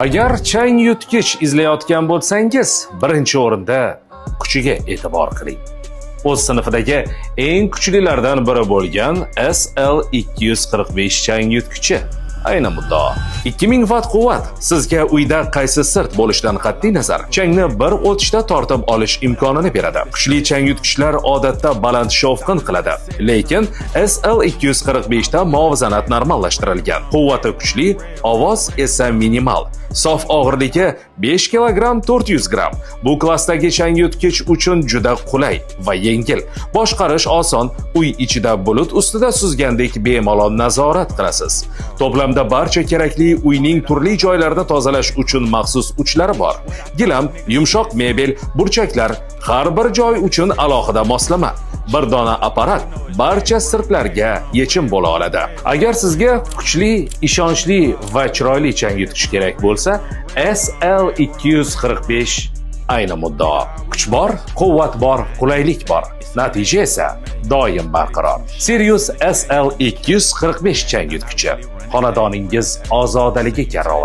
Agar chang yutgich izlayotgan bo'lsangiz, birinchi o'rinda kuchiga e'tibor qiling. O'z sinfidagi eng kuchlilardan biri bo'lgan SL245 chang yutgichi ayni muddao. 2000 vatt quvvat sizga uyda qaysi sirt bo'lishidan qat'iy nazar changni bir o'tishda tortib olish imkonini beradi. Kuchli chang yutgichlar odatda baland shovqin qiladi, lekin SL245 da muvozanat normallashtirilgan. Quvvati kuchli, ovoz esa minimal. Sof og'irligi 5 kilogramm 400 gramm. Bu klassdagi chang yutgich uchun juda qulay va yengil. Boshqarish oson, uy ichida bulut ustida suzgandek bemalol nazorat qilasiz. To'plamda barcha kerakli uyning turli joylarini tozalash uchun maxsus uchlari bor. Gilam, yumshoq mebel, burchaklar, har bir joy uchun alohida moslama. Bir dona apparat barcha sirtlarga yechim bo'la oladi. Agar sizga kuchli, ishonchli va chiroyli chang yutgich kerak bo'lsa, SL245 ayni muddao. Kuch bor, quvvat bor, qulaylik bor. Natija esa doim barqaror. Sirius SL245 chang yutgichi. Xonadoningiz ozodaligi karavot.